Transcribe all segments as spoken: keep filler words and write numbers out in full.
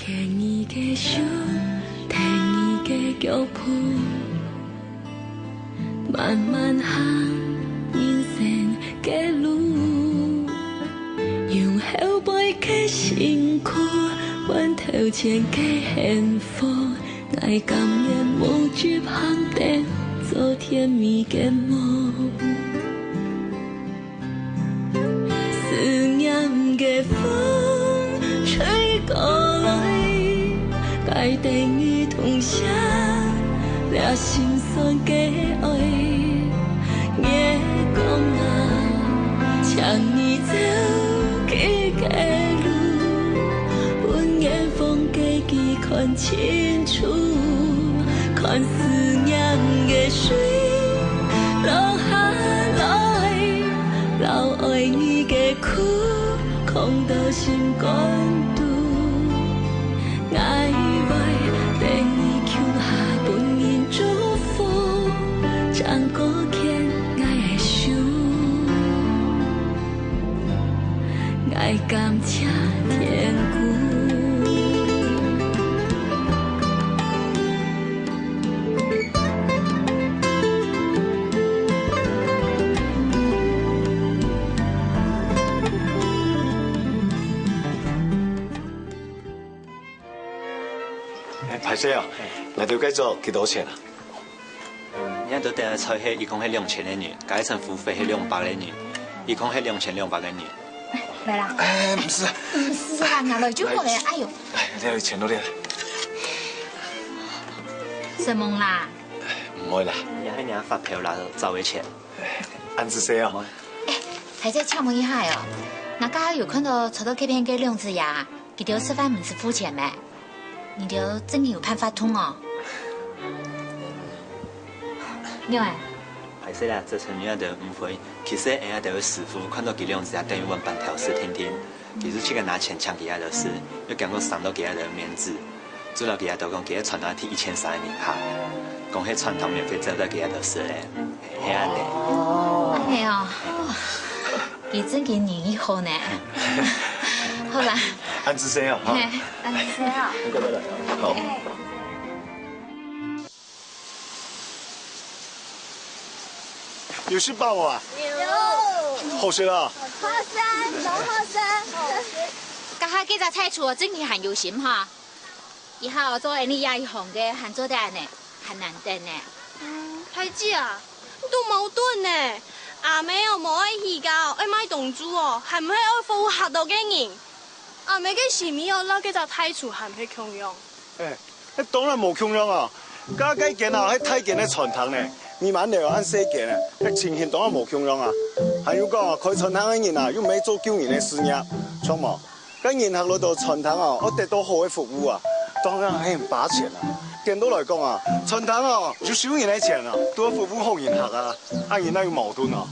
牽你个手，跈你个腳步，慢慢行人生个路。用後背个辛苦，換頭前个幸福。𠊎甘願無執行等，做甜蜜个夢。 思念个風吹過來，帶等你同行，這心酸个愛。月光啊，請你照佢个路，分遠方个佢看清楚，看思念个水流下來。 留愛你个苦，囥到心肝肚。𠊎會等你共下分人祝福，正過牽𠊎个手。𠊎感謝天公。 哎，歹勢啊，𠊎兜該桌幾多錢啊？你兜點个菜係一共係兩千个銀，加一層服務費係兩百个銀，一共係兩千兩百个銀。來啦。哎，毋使啊。毋使啊，拿來就好了。哎喲。哎，這有錢多點。承蒙啦。毋會啦。這係若發票啦，找个錢。恁仔細哦。歹勢請問一下哦，𠊎頭下有看到坐到該片个兩子爺，佢兜食飯毋使付錢咩？你兜真个有辦法通哦？仰仔？歹勢啦，這層你兜誤會。其實𠊎兜个師傅看到佢兩子爺等於碗飯挑食定定，佢就自家拿錢請佢兜食，又驚到傷到佢兜面子。 就摎佢兜講，佢个餐廳係一千三个人客，講係餐廳免費招待佢兜食咧，係恁呢。哦。哎喲，佢真个人義好呢。好啦。恁仔細哦，哈。嘿。恁仔細哦。好。嘿。有食飽無啊？有。好食啊？好食，當好食。這下這隻大廚哦，真个還有心哈。 以後做恁呢這一行个還做得恁呢，還難得呢。嗯，大姊啊，你都矛盾呢。阿姆哦，無愛起價哦，愛賣當晝哦，還毋係愛服務客到个人。阿姆个心意哦，摎該隻大廚還毋係共樣。哎，該當然無共樣啊！該該間啊，係大間个餐廳呢，美滿樓恁細間呢，該情形當然無共樣啊！還有講啊，開餐廳个人啊，又毋係做救人个事業，著無？ 該人客來到餐廳哦，愛得到好个服務啊，當然係毋怕錢啊。顛倒來講啊，餐廳哦，有收人个錢啊，都愛服務好人客啊，恁樣哪有矛盾啊？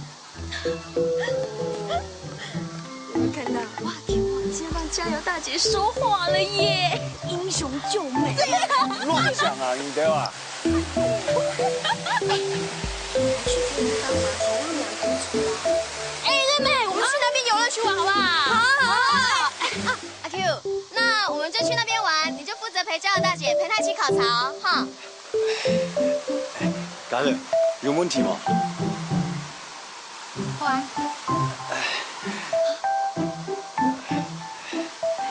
你們看到，哇，天啊，今天幫加油大姐說話了耶！英雄救美。亂講啊，你兜啊！ 哎，妹妹，我們去那邊遊樂區玩好不好？好，好，好。啊，阿Q，那我們就去那邊玩，你就負責陪加油大姐，陪她一起烤草，哈。嘉樂，有問題嗎？ 好啊。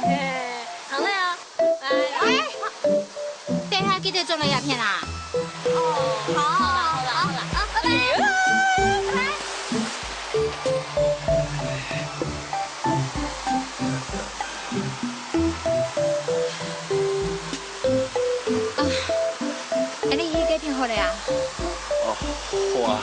嘿，行了啊，拜。哎，等下記得轉來這片啊。哦，好，好，好，好，拜拜。拜拜。啊，恁呢去該片好了啊。哦，好啊。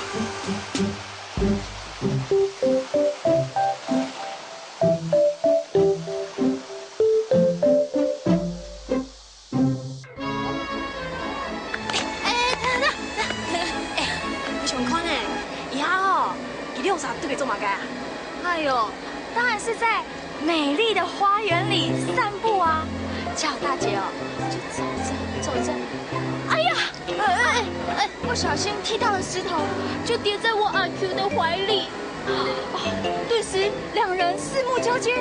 哎，等等等等，哎，𠊎想看呢，這下哦，佢兩儕在該做麼个啊？哎喲，當然是在美麗的花園裡散步啊。加油大姐哦，就走著走著，哎呀，哎哎哎，不小心踢到了石頭，就跌在我阿Q的懷裡。 哦，頓時兩人四目交接，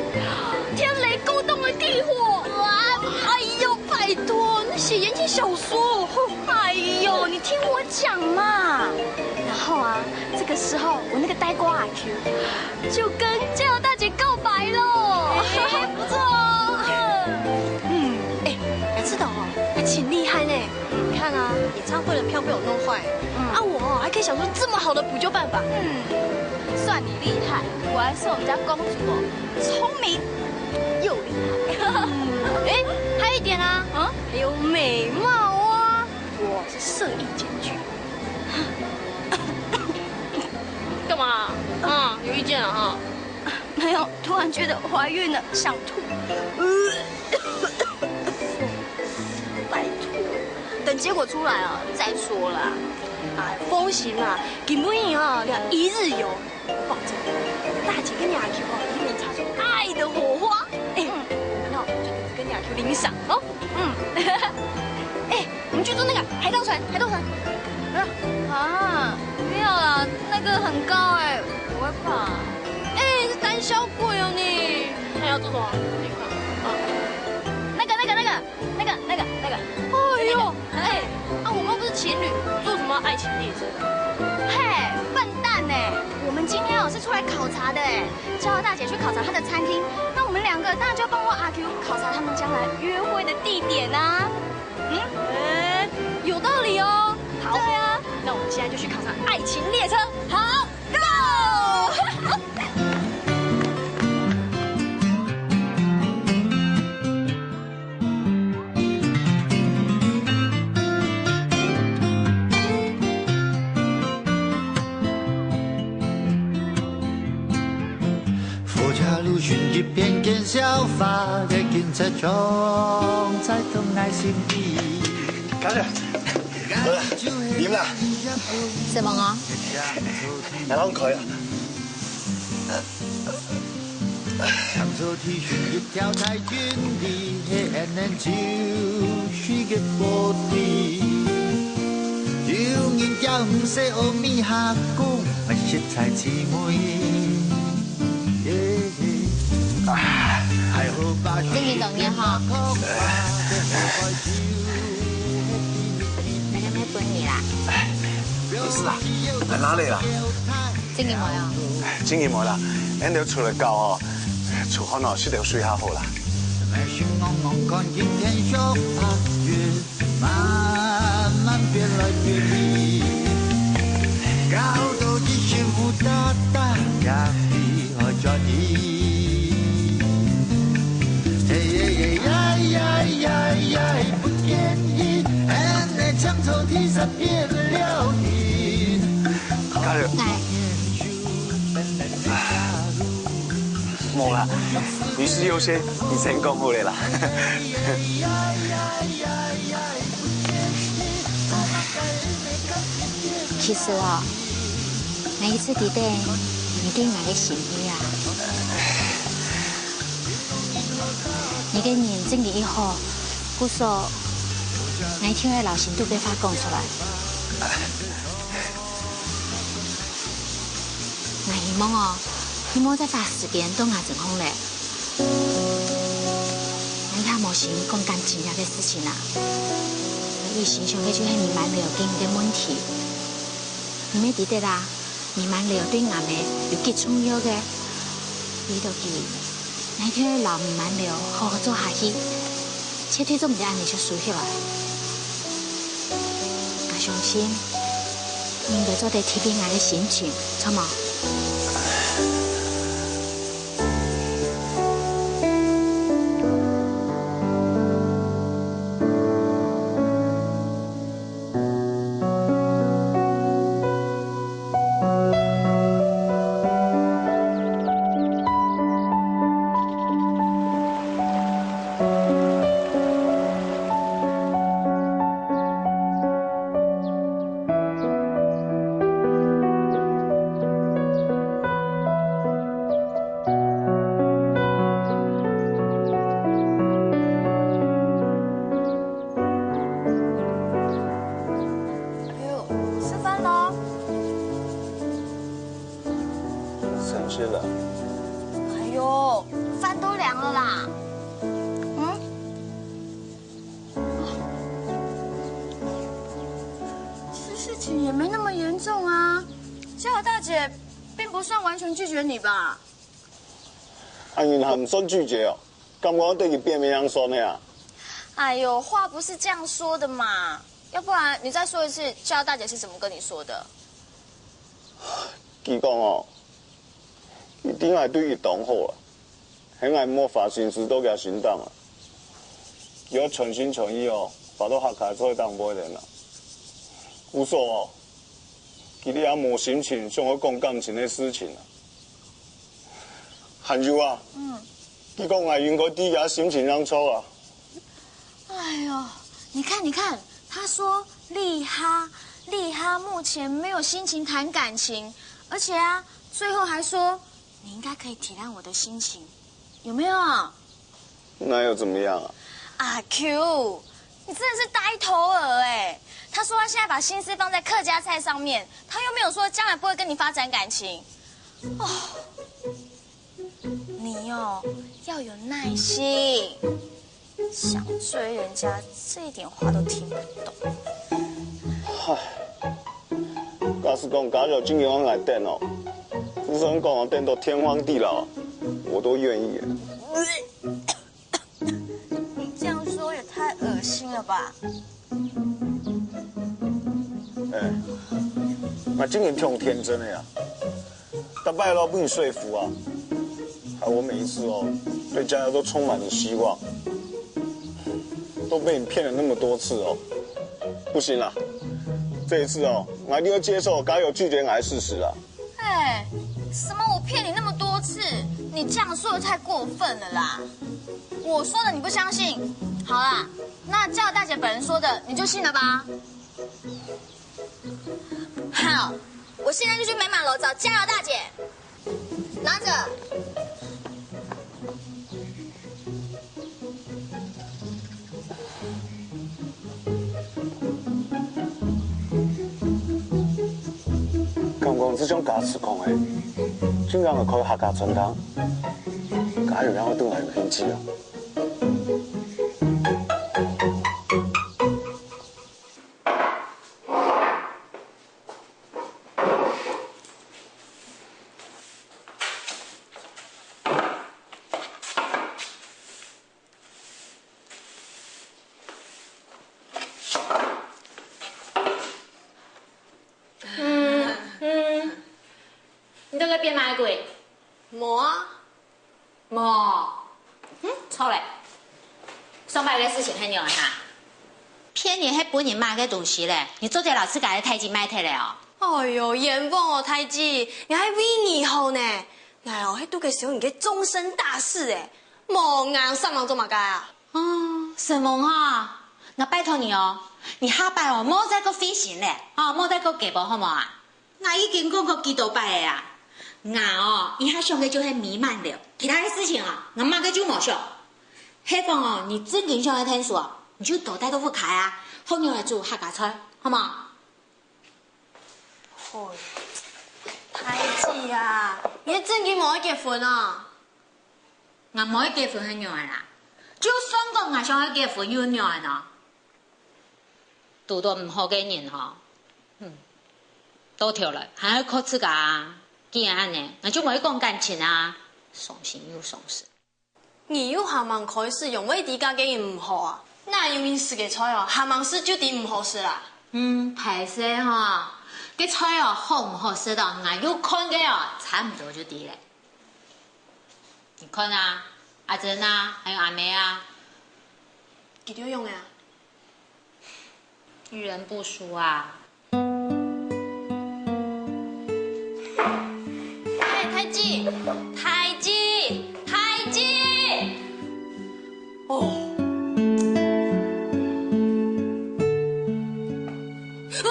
天雷勾動了地火。哇！哎喲，写言情小说。哎呦，你听我讲嘛。然后啊，这个时候我那个呆瓜阿 Q 就跟佳瑶大姐告白了。哎，不错哦。嗯，哎，雅琪哦，你挺厉害呢。你看啊，演唱会的票被我弄坏，啊，我哦还可以享受这么好的补救办法。嗯，算你厉害，我还说我们家公主哦，聪明又厉害。哎，还有一点啊，啊，还有美貌啊。我是色艺兼具。干嘛？啊，有意见了哈？没有，突然觉得怀孕了，想吐。拜托，等结果出来啊再说啦。哎，放心啦，今晡日啊，两一日游，我保证，大姐跟你阿 Q 哦，一定能擦出爱的火花。哎，那我们就等着跟你阿 Q领赏哦。嗯，哎，我们去坐那个海盗船，海盗船。啊，不要啦，那个很高哎，我会怕。哎，是胆小鬼哦你。那要坐什么？那个那个那个那个那个那个。哎呦，哎，啊，我们又不是情侣，坐什么爱情列车？嘿，笨蛋哎！我们今天哦是出来考察的哎，佳瑶大姐去考察她的餐厅，那我们两个当然就要帮我阿 Q 考察他们将来约会的地点啊。嗯，哎，有道理哦。好，对啊，那我们现在就去考察爱情列车。好，Go！好了，啉啦。什么啊？来，让开啊。真个當然哈。那个没分你啦。没事啦，来拿来啦。真个没有？真个没啦，俺都出来搞哦，出汗哦，洗头水下好啦。加油！哎。 无啦，女士优先，你先讲好了啦。其实哦，每一次知得你对我个心意啊，你个人真个一好，故所，𠊎一定会老心肚个话讲出来。 𠊎希望哦，你莫再花時間到𠊎身項了。𠊎也無心講感情這个事情啊。𠊎一心想个就係美滿樓个問題。你乜知得啦，美滿樓對𠊎乜有幾重要个。為著佢， 𠊎一定會摎美滿樓好好做下去，絕對做毋得恁樣就收起來。𠊎相信，你應該做得體會𠊎个心情，著無？也没那么严重啊。佳瑶大姐并不算完全拒绝你吧？啊，你还不算拒绝哦？敢讲对你变面样算的啊？哎呦，话不是这样说的嘛。要不然你再说一次，佳瑶大姐是怎么跟你说的？佢讲哦，一定系对佢当好啦。 係𠊎無花心思到佢身上啊。佢愛全心全意哦，花到客家菜頂背个啦。故所哦，佢這下無心情想愛講感情个事情啊。還有啊，嗯，佢講𠊎應該知佢心情仰仔啊。哎呦，你看，你看，他说麗哈，麗哈目前没有心情谈感情，而且啊，最后还说你应该可以体谅我的心情，有没有？那又怎么样啊？阿 Q，你真的是呆头鹅哎！他说他现在把心思放在客家菜上面，他又没有说将来不会跟你发展感情。哦，你哦，要有耐心，想追人家这一点话都听不懂。唉，假使讲佳瑶真个愛𠊎等哦，就算讲等到天荒地老，我都愿意。你这样说也太恶心了吧？哎，那今年挺天真的呀。 大概都被你说服啊，害我每一次哦，对佳瑶都充满了希望，都被你骗了那么多次哦。不行啦，这一次哦，我一定要接受佳瑶拒绝我的事实啦。哎，什么我骗你那么多次？你这样说的太过分了啦！我说的你不相信？好啦，那佳瑶大姐本人说的，你就信了吧？好，我现在就去美满楼找佳瑶大姐。拿着。刚刚这种假痴狂哎，竟然会开客家餐厅，佳瑶也会对我有兴趣啊？ 嗯嗯，你在該變麼个鬼？無啊。無？嗯，錯咧。上擺个事情係仰仔哈？騙人係分人買个東西咧，你做得摎自家个代誌賣忒咧哦。哎喲，冤枉哦，大姊，𠊎係為你好呢。𠊎哦，係都个想你个終身大事誒，無𠊎煞猛做麼个啊？ 哦，承蒙哈，𠊎拜託你哦，你下擺哦，莫再過費心咧，哦，莫再過結巴好無啊？𠊎已經講過幾多擺仔啊，𠊎哦，一下想个就係美滿樓，其他个事情哦，𠊎麼个就無想。係講哦，你正經想愛𢯭手哦，你就多帶到屋下啊，學仰仔煮客家菜，好無？ 哎，大姊啊，你係正經無愛結婚哦？𠊎無愛結婚係仰仔啦？就算講𠊎想愛結婚又仰仔呢？堵到毋好个人吼，嗯，到頭來還愛靠自家啊！既然恁仔，𠊎就無愛講感情啊，傷心又傷神。 你又還吂開始，仰會知該个人毋好啊？哪有人食个菜哦，還吂食就知毋好食啦？嗯，歹勢吼，該菜哦好毋好食哦，𠊎又看个哦，差毋多就知咧。你看啊，阿珍啊，還有阿妹啊，佢兜仰仔啊？ 遇人不淑啊。哎，大姊，大姊，大姊！哦。啊！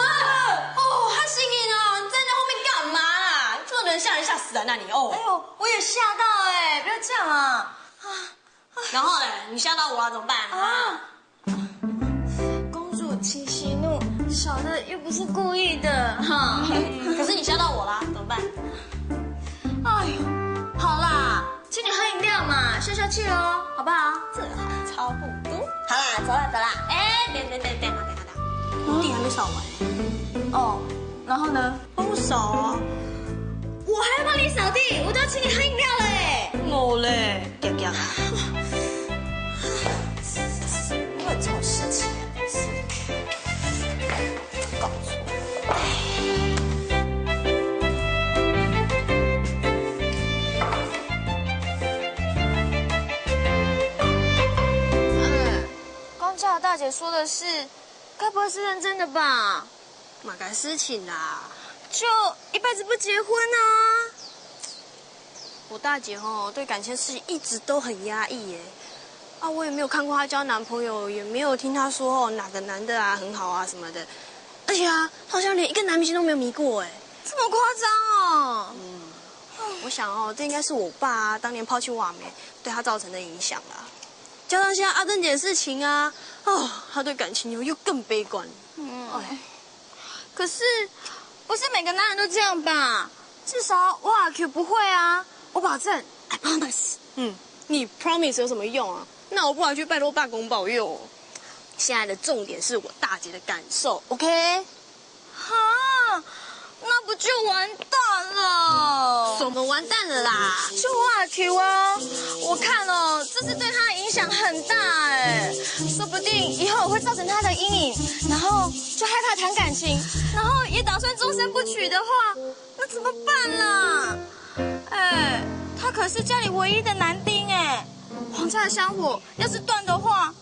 哦，嚇死人了！你站在後面幹嘛啦？這種人嚇人嚇死啊，那你哦。哎呦，我也嚇到哎，不要這樣啊！啊，然後嘞，你嚇到我了怎麼辦啊？啊，公主請息怒，小的又不是故意的哈。可是你嚇到我啦，怎麼辦？哎呦，好啦，請你喝飲料嘛，消消氣哦，好不好？這還差不多。好啦，走啦走啦。哎，等等等等等等。地还没扫完。哦，然后呢？帮我扫啊。我还要帮你扫地，我都要请你喝饮料了哎。我嘞，嗲嗲。我很重视钱，是搞错。嗯，刚才大姐说的是，该不会是认真的吧？哪个事情啦？就一辈子不结婚啊。我大姐吼，对感情事情一直都很压抑耶。啊，我也没有看过她交男朋友，也没有听她说哦哪个男的啊很好啊什么的。而且啊，她好像连一个男明星都没有迷过哎。这么夸张哦？嗯，我想哦，这应该是我爸啊当年抛弃我阿妹，对她造成的影响啦。加上现在阿珍姐的事情啊，哦，她对感情又又更悲观。嗯，哎。 可是，不是每个男人都这样吧？至少我阿Q不会啊，我保证，I promise。嗯，你 promise 有什么用啊？那我不然去拜托爸公保佑哦。现在的重点是我大姐的感受，OK？哈，那不就完蛋了？什么完蛋了啦？就我阿Q啊，我看哦，这是对他影响很大哎，说不定以后会造成他的阴影，然后就害怕谈感情，然后也打算终身不娶的话，那怎么办啦？哎，他可是家里唯一的男丁哎，皇家的香火要是断的话，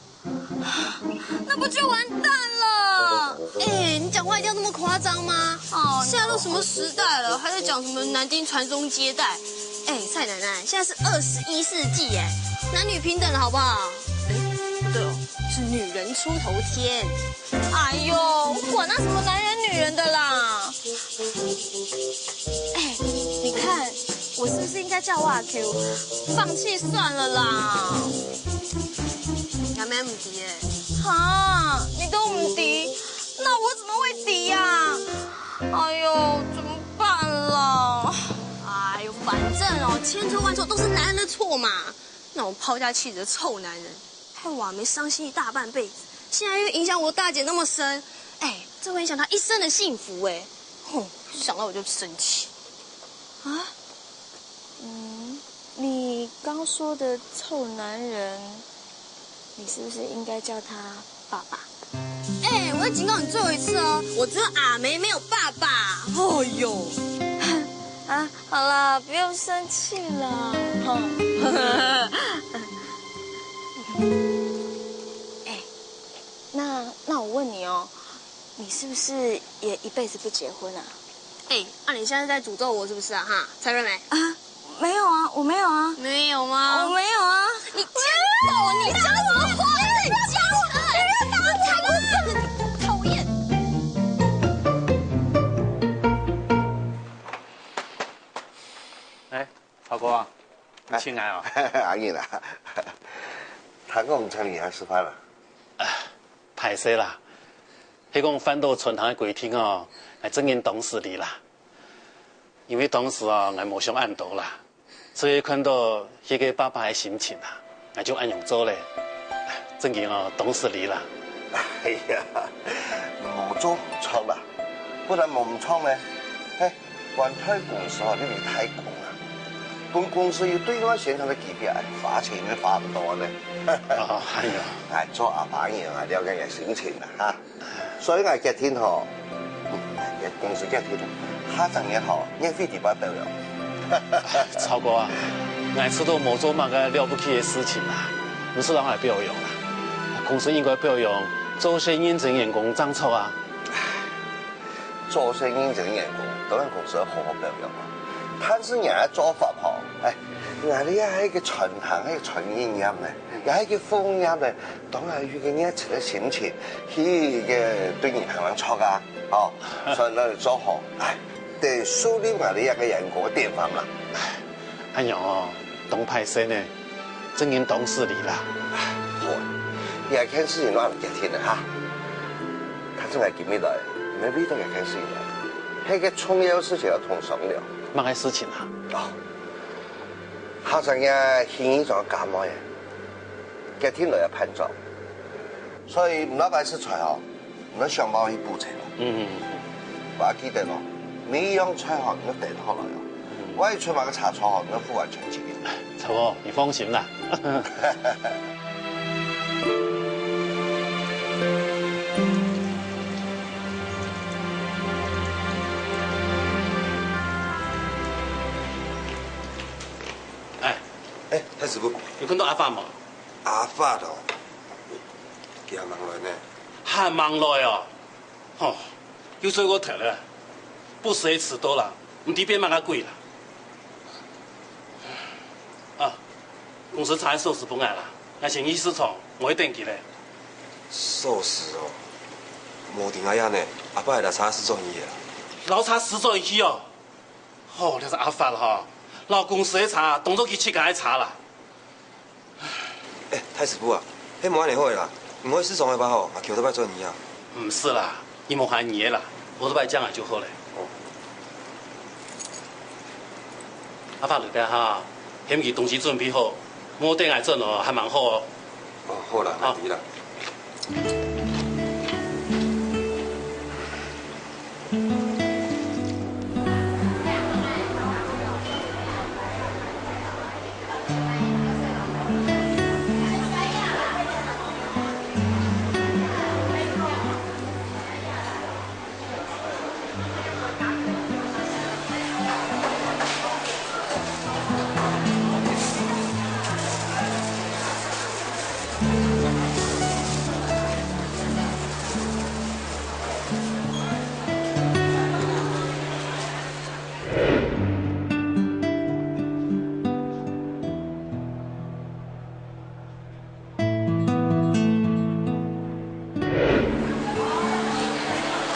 那不就完蛋了？哎，你讲话一定要那么夸张吗？哦，现在都什么时代了，还在讲什么男丁传宗接代？哎，蔡奶奶，现在是二十一世纪哎，男女平等了好不好？哎，不对哦，是女人出头天。哎呦，我管那什么男人女人的啦！哎，你看，我是不是应该叫我阿Q放弃算了啦？也没问题耶。哈，你都唔知，那我怎么会知呀？哎呦，怎么办啦？哎呦，反正哦，千错万错都是男人的错嘛。那种抛家弃子的臭男人，害我阿妹伤心一大半辈子，现在又影响我大姐那么深，哎，这会影响她一生的幸福哎。哼，想到我就生气。啊？嗯，你刚说的臭男人，你是不是应该叫他爸爸？哎，我已经告诉你最后一次哦，我只有阿妹没有爸爸。哦哟。啊，好啦，不用生气啦，哈。哎，那那我问你哦，你是不是也一辈子不结婚啊？哎，那你现在在诅咒我是不是啊？哈，蔡瑞美。啊，没有啊，我没有啊。没有吗？我没有啊。你讲我，你讲什么话？你讲我，你讲我，讨厌。哎，曹哥啊，你请来啊？阿英啊，他跟我们城里来吃饭了。歹势啦，係講犯到餐廳个規定哦，𠊎正經當失禮啦。因為當時哦，𠊎無想恁多啦，所以看到該个爸爸个心情啊，𠊎就恁樣做咧。正經哦，當失禮啦。哎呀，無做毋著啦，不然無毋著呢？嘿， 關大公司吼，你係大公啊，分公司有對外宣傳个機票，哎，花錢都花毋到呢。哦，哎呀。哎，做阿爸个人啊，了解人心情啦，哈。所以𠊎決定吼，嗯，𠊎公司決定，下隻月吼，月尾底背表揚。曹哥啊，𠊎知道無做麼个了不起个事情啦，毋使人來表揚啦。公司應該表揚做事認真員工正著啊。 做事認真个員工，當然公司愛好好表揚啊。但是若个做法吼，哎，𠊎這也係一個傳統，係一個傳營業呢，也係一個副業呢，當然有一個熱情个心情，去一個對人行行著啊，吼，所以咱就做好，哎，得樹立𠊎這一個員工个典範嘛。 恁樣哦，當歹勢呢，正經當失禮啦。好，這件事情就恁決定了哈。但是𠊎今日來，毋係為著這件事情來，係一個重要个事情愛同你商量。麼个事情啊？哦，下隻月去義莊个家妹啊，決定來這辦桌，所以毋使擺食菜哦。你愛想辦法去補齊咯。嗯嗯嗯。𠊎記得咯，每一樣菜吼，你愛訂好來哦。萬一出麼个差錯吼，你愛付完全責任。差不多，你放心啦。哎，哎，太師傅。有看到阿發無？阿發哦，佢還吂來呢。還吂來哦？吼，又睡過頭了，不時會遲到啦，毋知變麼个鬼啦。啊，公司差收拾分𠊎啦，𠊎先去市場，毋會等佢咧。收拾哦，無定啊樣呢，阿發會摎車駛轉去啊。摎車駛轉去哦？吼，這隻阿發吼，摎公司个車當做佢自家个車啦。 哎，太師傅啊，該無恁樣好个啦，你愛去市場个話吼，𠊎騎otorbike載你啊。毋使啦，你莫煩你个啦，otorbike借𠊎就好咧。哦。阿發，你等下，喊佢東西準備好，莫等𠊎轉哦，還吂好哦。哦，好啦，好。𠊎知啦。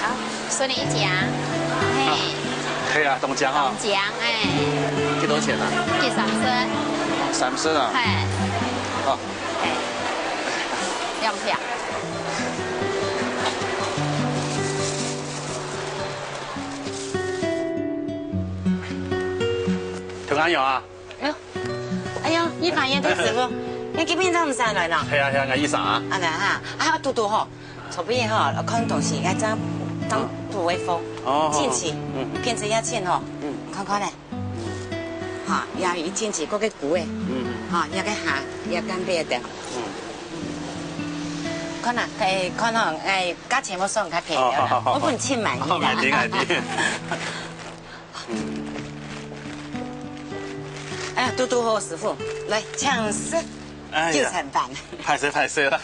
好，順利一張。嘿。可以啊，中獎啊。中獎，哎。幾多錢啊？一三十。三十啊？嘿。好。嘿。兩張。平安有啊？ 哎喲，哎喲，一發現，太師傅，你今晡日正毋使來呢？係啊，係啊，𠊎醫生啊。啊，來哈，啊，堵堵好，昨晡日吼，看東西，𠊎正，正堵个風，哦，進去，嗯，變成一千吼，嗯，你看看咧，哈，也有進去，嗰個股誒，嗯，哈，也個下，也乾杯的，嗯，看啊，哎，看啊，哎，價錢我算較便宜啦，哦，好好好，我本清滿意啦。哦，𠊎知，𠊎知。 哎呀，堵堵好，師傅，來，請食。哎呀，九層粄。歹勢，歹勢啦。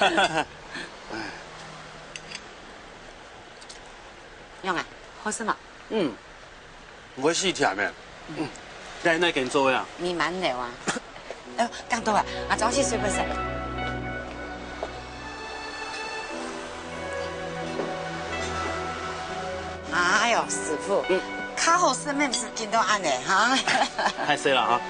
仰啊，好食無？嗯，毋會死甜个。嗯，在哪間做个啊？美滿樓啊。 哎喲，講到啊，啊，早起睡不醒。哎喲，師傅，嗯，較好食，毋係緊到恁呢哈。歹勢啦哈。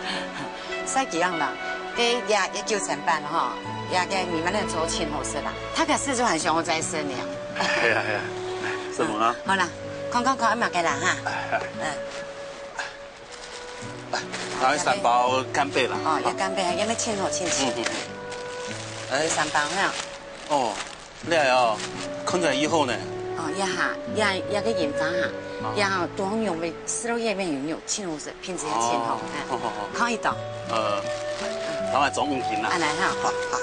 再這樣啦，該也也九層粄吼，也該美滿樓做真好食啦，大家食就還想愛再食呢。係啊係啊，什麼啊？好啦，看看看，愛麼个啦哈。哎哎。嗯。 拿三包乾杯啦。哦，也乾杯，也無請好，請請。嗯嗯。哎，三包哈。哦，你哦，看起來以後呢？哦，也哈，也也个櫻花哈，哦，也哈，多用个，四六葉面有有，請好食，品質也真好，哦，哎，好好好，可以的。呃，老板总五斤啦。啊，來哈。好好。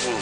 嗯。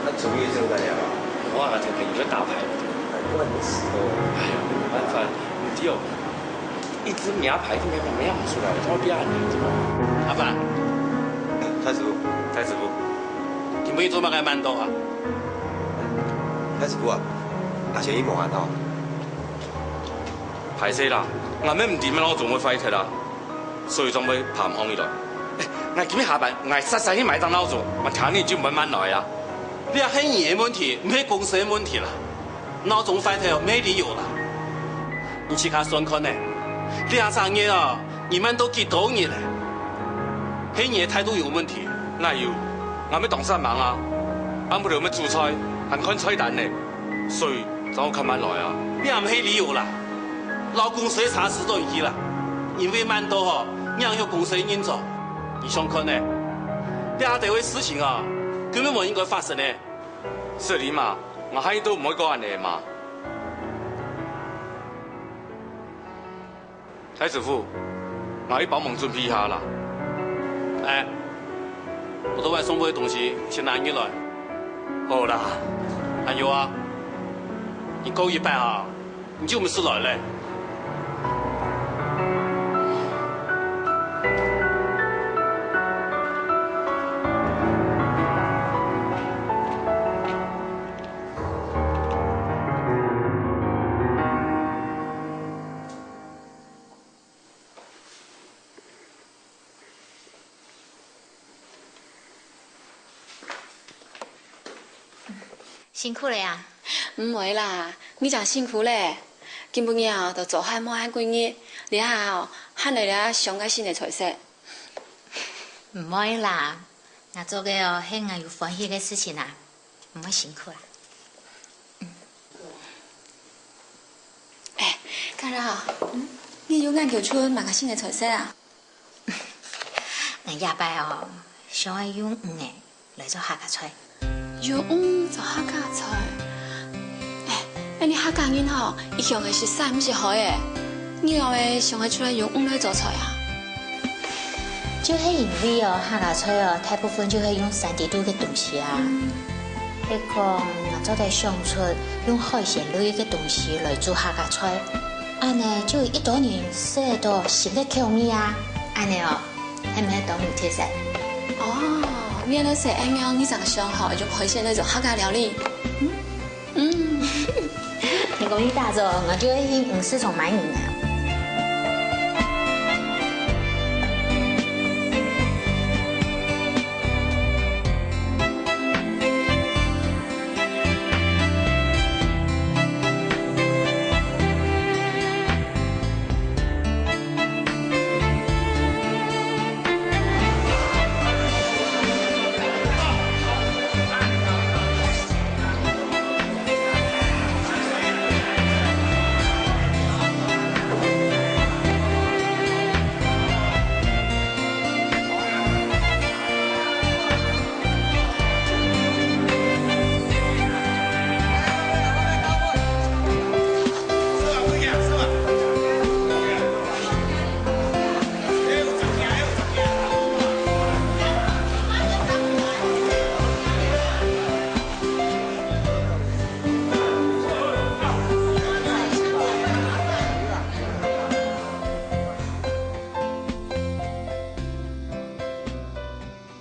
那怎么也这样干呀？我那天朋友在打牌，难怪你死哦。哎呀，没办法，你只有一只名牌，应该没有出来，怎么变很难怎么？阿凡，太师傅，太师傅，今晡日做么个慢到啊？大師傅啊，𠊎先去望下哦。歹勢啦，𠊎乜毋知麼个鬧鐘會壞忒啊，所以正會爬毋䟘起來。欸，𠊎今日下班，𠊎煞煞去買一隻鬧鐘，𠊎聽日就毋會慢來啊。這係你个問題，毋係公司个問題啦。鬧鐘壞忒哦，無理由啦。你自家算看呢，這隻月哦， 你慢到幾多日咧？係你个態度有問題。哪有？𠊎乜當煞猛啊！暗晡頭乜煮菜，還看菜單呢，所以正會較慢來啊。這毋係理由啦！摎公司个差事轉去啦，因為慢到吼，影響公司个運作。你想看呢？這兜个事情啊，根本無應該發生呢。失禮嘛，𠊎下二擺都毋會過恁呢嘛。 大師傅，𠊎去幫忙準備一下啦。欸，我都愛送貨个東西先拿入來。好啦。還有啊，你過一擺啊，你就毋使來咧。 辛苦了啊！毋會啦，你正辛苦咧。今晡日啊，都做下無閒幾日，這下哦，還來這想該新个菜色。毋會啦，𠊎做个哦，係𠊎有歡喜个事情啊，毋會辛苦啦。欸，嘉樂，你有研究出麼个新个菜色啊？ 𠊎這擺哦，想愛用魚仔來做客家菜。用魚做客家菜？欸，恁呢客家人吼，一向个食生毋食海欸，你仰會想愛出來用魚來做菜啊？就係因為哦，客家菜哦，大部分就係用生底肚个東西啊。係講，𠊎做得想出用海鮮類个東西來煮客家菜，恁呢就有一兜人食得到新个口味啊。恁呢哦， 係毋係當有特色？哦，原來係恁樣，你正想吼，用海鮮來做客家料理。嗯？嗯。你講你打早，𠊎就愛去魚市場買魚啊。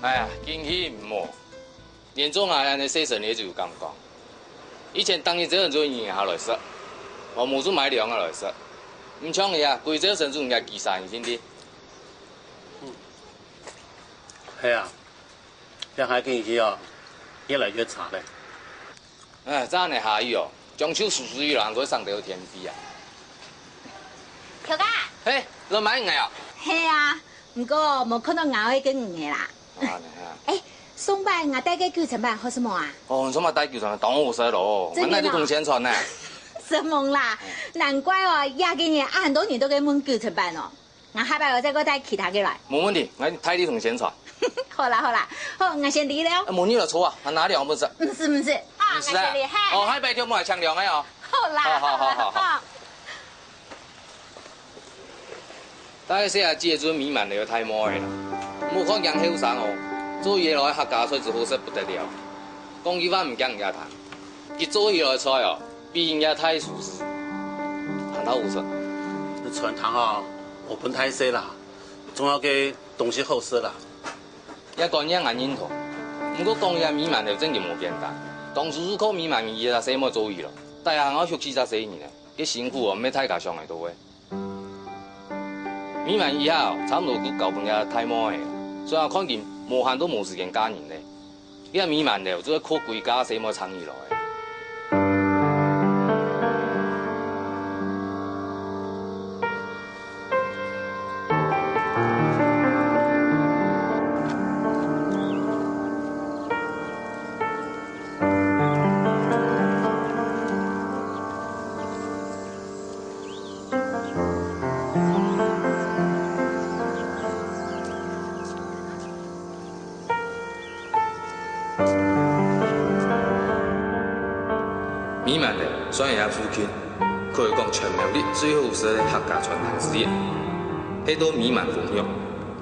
哎呀，景氣毋好，連做𠊎恁呢細生理就有感覺。以前逐日朝晨早有人客來食，無就買涼个來食。毋像這下，歸朝晨早人家幾儕人先知。嗯，係啊，這下景氣哦，越來越差咧。 哎，正恁呢下雨哦，將就輸輸雨啦，還過省兜電費啊。頭家！嘿，來買魚仔啊？係啊，毋過無看到𠊎愛个魚仔啦。啊，恁呢啊。哎，上擺𠊎帶个九層粄好食無啊？哦，你上擺帶九層粄，當好食咯，真个哦。𠊎哪知你同宣傳呢？承蒙啦，難怪哦，這幾日恁多人都在問九層粄哦。 𠊎下擺愛再過帶其他个來。無問題，𠊎代你同宣傳。好啦好啦，好，𠊎先離了。啊，無你來坐啊，還拿涼分食。毋使毋使，啊，毋使啊。𠊎先離，嘿。哦，下擺就莫來請涼个哦。好啦，好好好好好。好。大細阿姊个準美滿樓大妹啦，莫看佢後生哦，做起來客家菜就好食不得了。講句話毋驚人家聽，佢做起來菜哦， 比人家大廚師，還較好食。你餐廳啊，無分大細啦，重要个東西好食啦。這觀念𠊎認同，毋過講這美滿樓正經無簡單。當初係靠美滿姨一隻細妹做起來，大家還愛畜四隻細人呢，該辛苦哦，毋係大家想得到个。美滿姨啊，差毋多就交分這大妹仔，所以看佢無閒都無時間嫁人咧。 這美滿樓就係靠歸家細妹撐起來个。美滿樓算係這附近，可以講全苗栗最好食个客家傳統之一，係到美滿封肉，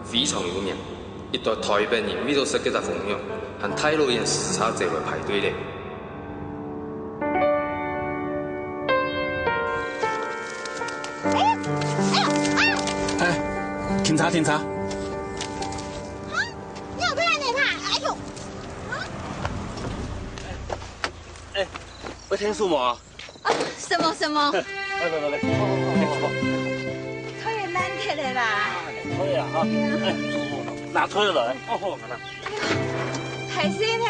非常有名。一堆臺北人為著食這隻封肉，還大老遠駛車走來排隊咧。哎，停車，停車！ 你有被人打？哎呦！哎，會停手無？啊，什麼什麼？來來來來，坐坐坐坐坐。腿也爛忒了啦。哎呀，哈，哎，坐坐坐，拿出來。哦，好，拿。還行呢。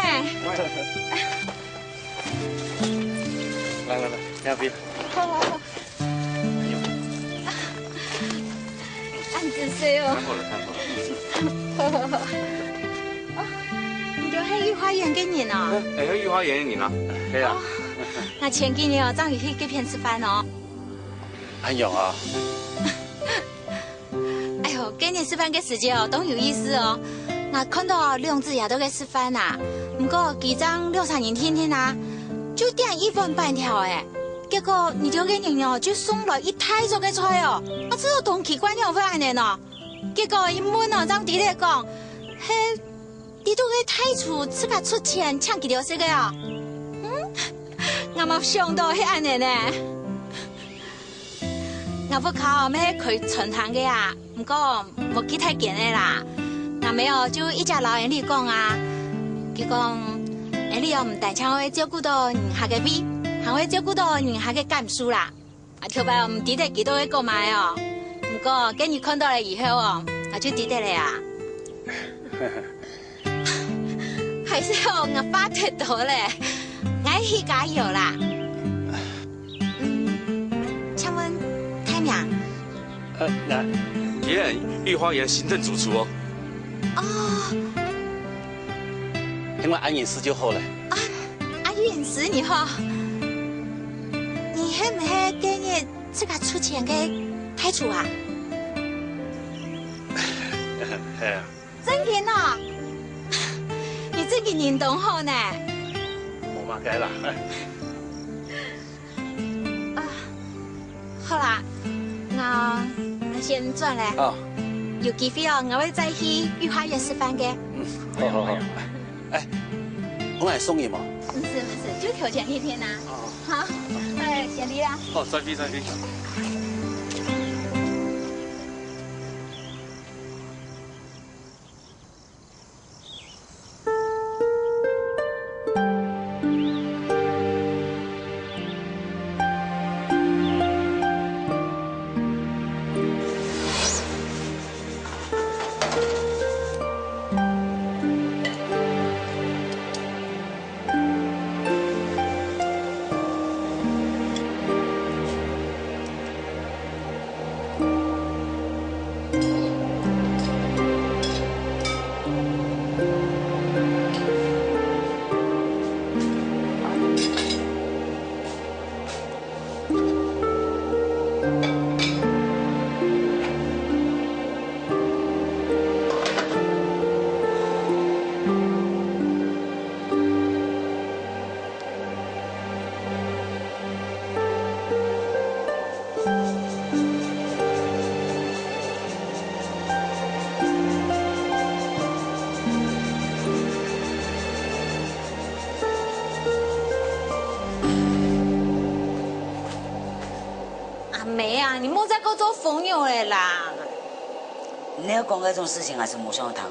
來來來，兩位。好好好。 恁仔細哦。看好了，看好了。好好好。哦，你就係御花園个人哦。哎，係御花園个人啊。係啊。哦，𠊎前幾日哦，正有去該片食飯哦。恁樣啊？哎喲，該日食飯个時節哦，當有意思哦。𠊎看著哦，兩子爺都在該食飯啊。毋過佢正兩儕人定定啊，就點一碗粄條哎。 結果你兜个人哦，就送來一大桌个菜哦，𠊎試著當奇怪仰會恁樣哦。結果一問哦，正知得講，係裡肚个大廚自家出錢請佢兜食个哦。嗯，𠊎無想著係恁樣呢。 𠊎屋下哦，乜係開餐廳个啊，毋過無幾大間个啦。𠊎姆哦，就一直摎𠊎俚講啊，佢講，𠊎俚哦，毋單淨會照顧著人客个胃，還會照顧著人客个感受啦。啊，頭擺哦，毋知得佢兜會講麼个哦，毋過今日看著了以後哦，𠊎就知得了啊。 還係哦，𠊎話忒多了，𠊎去加油啦。嗯，請問大名？呃，𠊎，我係御花園行政主廚哦。哦。喊𠊎阿銀師就好了。啊，阿銀師你好。你係毋係該日自家出錢个大廚啊？係啊。 正經哦？你正經人當好呢。無麼个啦。啊，好啦，𠊎，𠊎先轉咧。哦。有機會哦，𠊎會再去御花園食飯个。嗯，好好好。哎，𠊎來送你無？毋使毋使，就頭前那片啊。哦。好，哎，行李啦。哦，再會再會。 阿姆啊，你莫再過做瘋友了啦！你要講這種事情，還是無想聽。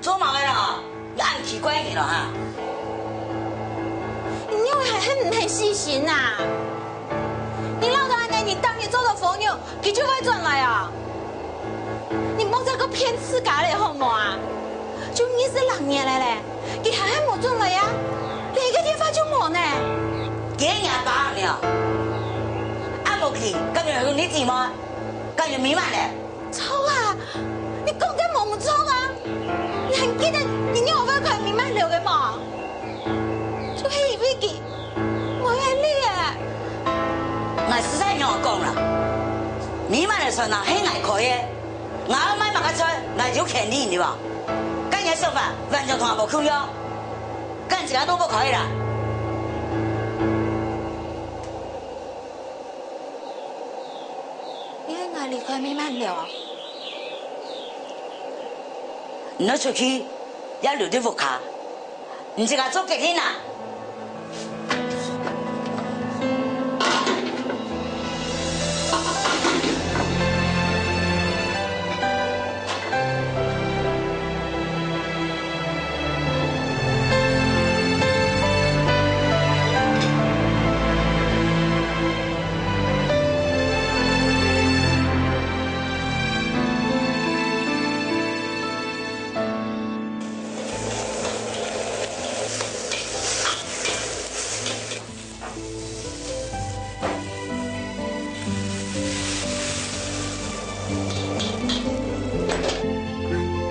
做麼个啦？你恁奇怪个咯哈？你娘還係毋肯死心啊？你恅到恁樣，你逐日做到黃牛，佢就會轉來啊？你莫再過騙自家了好無啊？就二十六年了咧，佢還係無轉來啊？連一個電話就無呢。佢係若爸呢？啊無佢，敢有你姊妹？敢有美滿咧？ 著啊，你講个無毋著啊！你還記得你仰會開美滿樓个無？就係因為佢無愛你啊！𠊎實在仰講啦，美滿个船啊，係𠊎開个，𠊎愛買麼个船，𠊎有權利，對無？該你个想法完全同𠊎無共樣，該自家都無可以啦。 你愛𠊎離開美滿樓啊？你愛出去，也留在屋下，你自家做決定啊！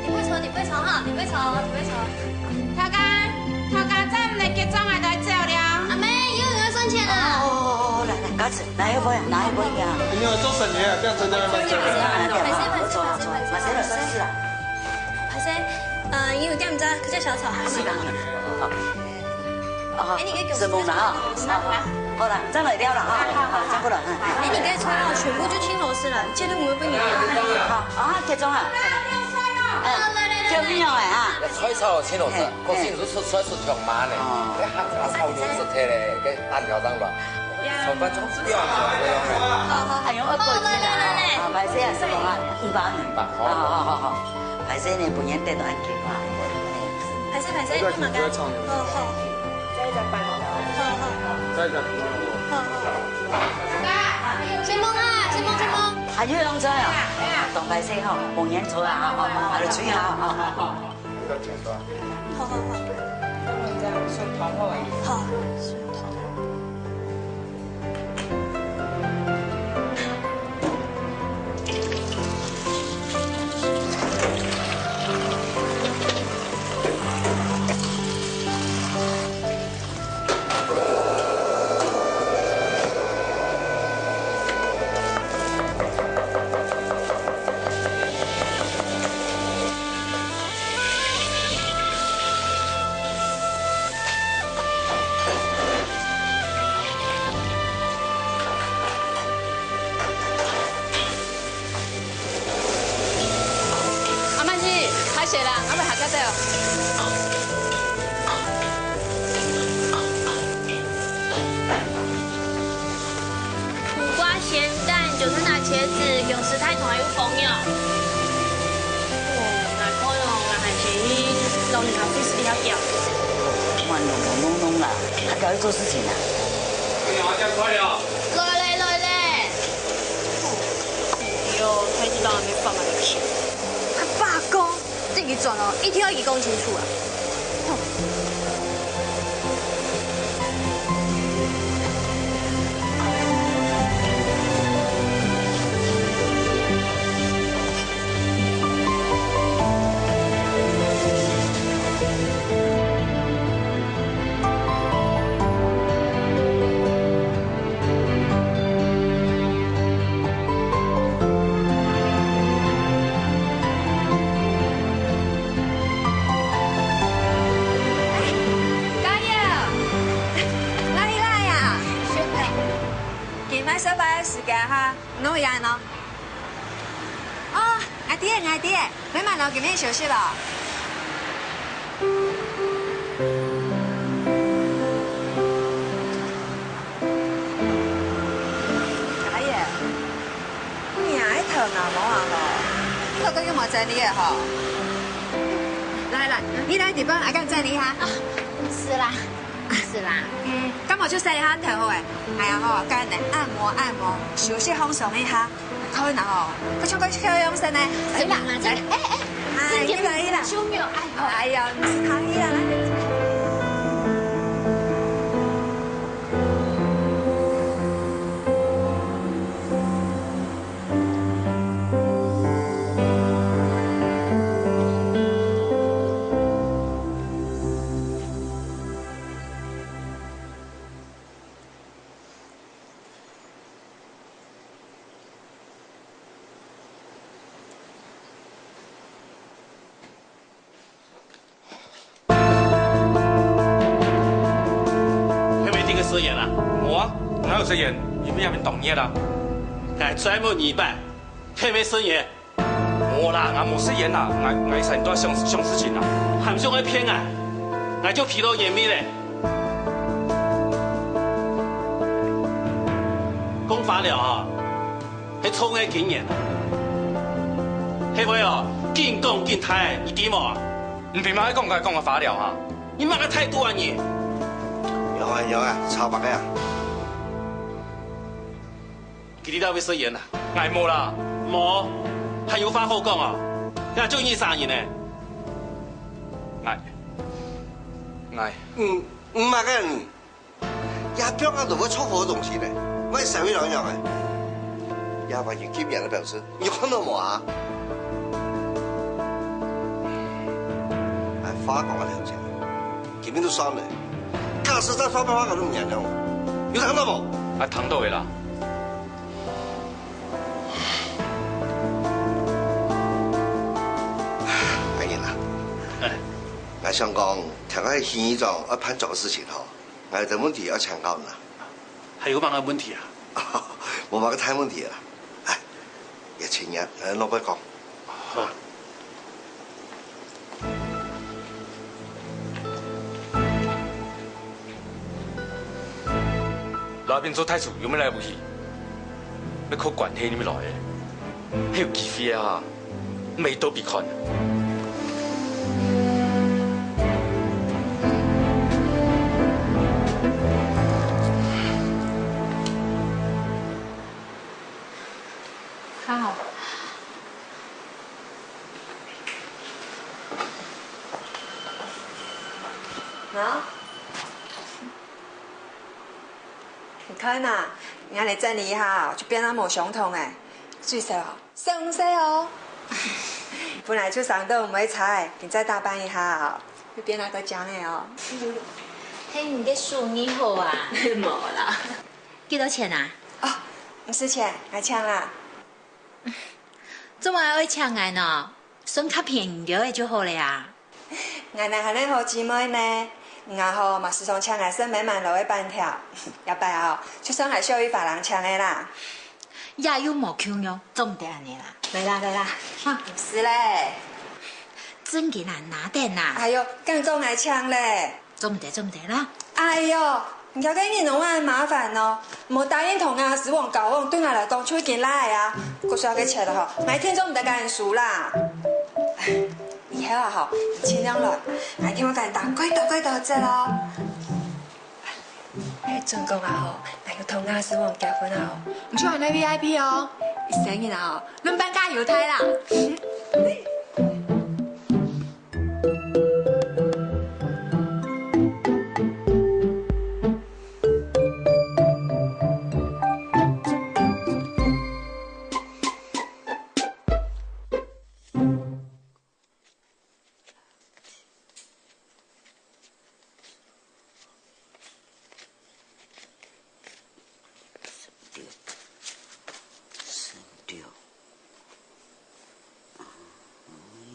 你快坐，你快坐哈，你快坐，你快坐。頭家，頭家，再毋來結帳，𠊎就走了。阿妹，又有人要算錢了。哦，哦，哦，哦，來，來，家子，拿一杯啊，拿一杯啊。你有做生意啊？這樣子在那邊做生意。歹勢，歹勢，歹勢，歹勢，歹勢。歹勢，呃，因為店在，可是小吵，還是。是吧？好。 哦，承蒙了哈。好，好，好了，正來尞了哈。好，好，好，正過來，嗯。哎，你該菜哦，全部就青螺絲了，絕對毋會分你。好，啊，結帳啊。嗯，叫你用的哈。菜炒青螺絲，嘿，可是你是出菜出強慢呢。哦。啊，炒牛肉菜嘞，該按條當亂，炒飯炒不要，不要。好，好，好。哎呦，二百斤啊。好，來，來，來，來。啊，歹勢啊，承蒙啊，五百。五百，好。好，好，好，好。歹勢呢，本人得到很緊啊。 歹勢，歹勢，你嘛該。好，好。好，好。好，好。承蒙啊，承蒙，承蒙。還有人在啊？當歹勢吼，無人坐啊，好，好，好，好，好。好，好，好。好，順阿滿姨，歹勢啦，𠊎愛下車了。苦瓜鹹蛋，九層塔茄子，有時態度還有朋友。哦，來看哦，𠊎還係老人家費事你要叫。慢弄弄弄弄啦，還搞去做事情啊？快點啊，快點啊！來咧，來咧！ 喲，菜市場還沒放啊，你去。阿爸講，自己轉哦，一定要一起講清楚啊。哼。嘉佑，哪位來啊？今晡日上班个時間哈，哪位來喏？哦，𠊎知，𠊎知。 慢慢哦，今晡日休息咯。阿姨，你啊，愛頭那毛啊吼，頭殼有無整理个吼？來來來，你來地方，𠊎共你整理一下。啊，是啦，是啦。嗯，感冒就曬一下頭好誒。哎呀吼，該來按摩按摩，休息放鬆一下。看你吼，快像快去休養生呢。是啦，來，這個，哎哎，哎，這個你來，你來。小妙，哎，好。哎呀，毋使客氣啦，來。係毋係這個食煙啊？無啊，哪有食煙？你毋係也當熱啊？𠊎再問你一擺，係毋係食煙？無啦，𠊎無食煙啦，𠊎𠊎成日都想想事情啦。還想愛騙𠊎？𠊎就鼻著煙味咧。講化療啊， 係衝个經驗。係會哦，緊講緊大，你知無？你憑麼个講𠊎講个化療啊？你麼个態度啊你？有啊有啊，超白个啊！佢知道會食煙啊？𠊎無啦。無，還有話好講哦？也就你三人呢。𠊎，𠊎，嗯，嗯，麼个你？ 也放啊都會臭火个東西呢，萬一社會人仰呢？也萬一禁煙个標誌，你看到無啊？哎，話講个頭前，今日都算了，假使再發白話，𠊎都毋原諒你，有聽到無？啊，聽到个啦。哎呀啦，哎，𠊎想講，聽講縣議長愛辦桌个事情吼， 𠊎有兜問題愛請教你啊。還有麼个問題啊？無麼个大問題啦。哎，也請你，呃，老板講。好。老板做大廚有無來武器？愛靠關係你們來个。 還有機會啊，毋係都比看。好。好。 你看嘛，𠊎來整理一下哦，就變到無相同誒。水色哦，深色哦。本來就想到毋會差，你再打扮一下哦，會變到較靚誒哦。係你个手藝好啊。無啦。幾多錢啊？哦，毋使錢，𠊎請啦。做麼个愛請𠊎呢？算較便宜个就好了啊。 𠊎哪還恁好姊妹呢？你啊吼，嘛時常請𠊎食美滿樓个粄條，這擺啊吼，就算𠊎小姨發人請个啦。也有無共樣，做毋得恁呢啦。來啦，來啦，哈，毋使咧。正經啊，拿等啊。哎喲，敢講𠊎請咧？做毋得，做毋得啦。哎喲， 你這個人哦，恁麻煩哦，無答應同𠊎个師王交往，對𠊎來講就已經賴啊，過少个錢吼，𠊎一定做毋得佮你收啦。以後啊吼，你盡量來，𠊎一定會佮你打幾多幾多折哦。哎，準講啊吼，𠊎有同𠊎師王結婚啊吼，你就還係V I P哦，一生人啊吼，輪班加優待啦。十六，十六。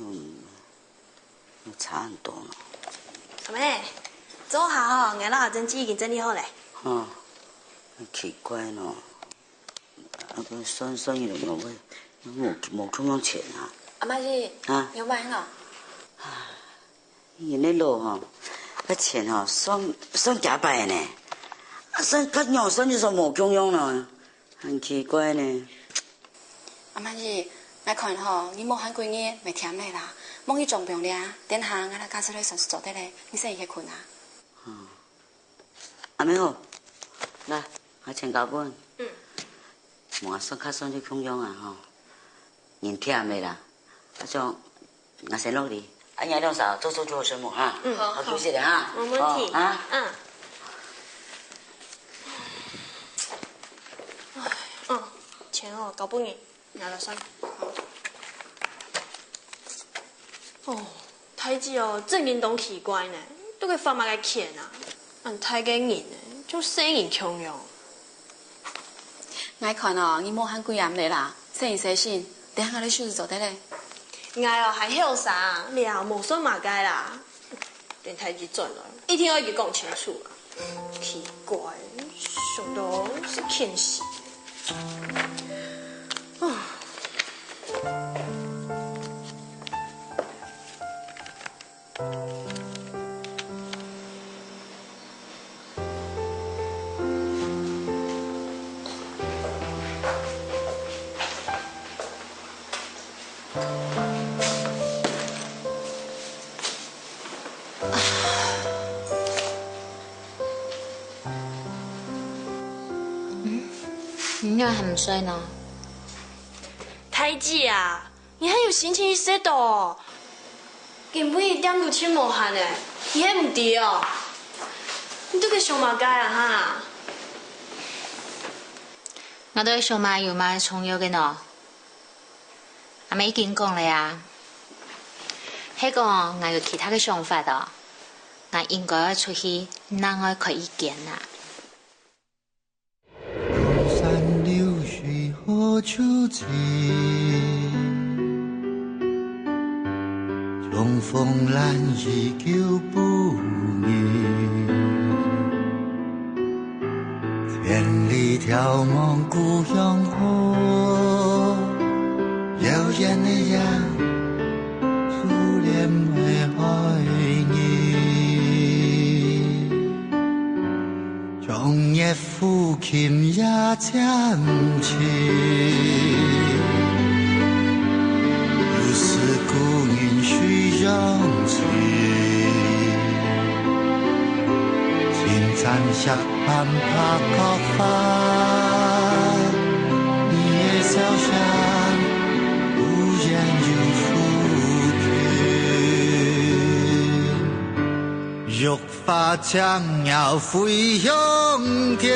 嗯，有差很多呢。阿姆，坐下吼，𠊎摎阿珍姊已經整理好咧。吼，奇怪呢。 啊，該算算佢兩個月，無無共樣錢啊？阿姆姨，啊？你有買無？佢个老吼，該錢吼，算算幾擺呢？啊，算較仰算就算無共樣呢，很奇怪呢。阿姆姨， 𠊎看吼，你無閒幾日，會悿咧啦。莫去裝病咧，等下𠊎摎家私來算數做得咧，你先歇睏啊。阿姆好，來，𠊎錢交分。嗯。無算較算就共樣啊吼，人悿咧啦，啊像 𠊎先落去，啊，你兩儕做做就好睡目哈。嗯，好，好，休息咧哈。無問題。哦，啊。嗯。哎，嗯，錢哦，交分你，拿來算。哦，大姊哦，正經當奇怪呢，都个發麼个譴啊？恁大个人呢，就細人共樣。 𠊎看哦，你無閒幾暗咧啦，細人細心，等下𠊎來收拾做得咧。𠊎哦還後生，了無算麼个啦。等大姊轉來，一定愛佢講清楚啊。奇怪，想到係譴死。啊。 你仰還毋睡呢？大姊啊， 你還有心情去食到哦？今晡日店都盡無閒呢，你還毋知哦？你到底想麼个啊哈？𠊎到底想麼个有麼个重要个呢？阿姆已經講了啊，係講𠊎有其他个想法哦，𠊎應該愛出去另外開一間啊。 山流水何處去？重逢難遇舊不易。千里眺望故鄉好，遙遠的羊，初戀的愛你。 長夜撫琴夜漸沉，如是故人須用情。青山石板白角花，你的笑聲忽遠又忽近。 花千鸟飛向天。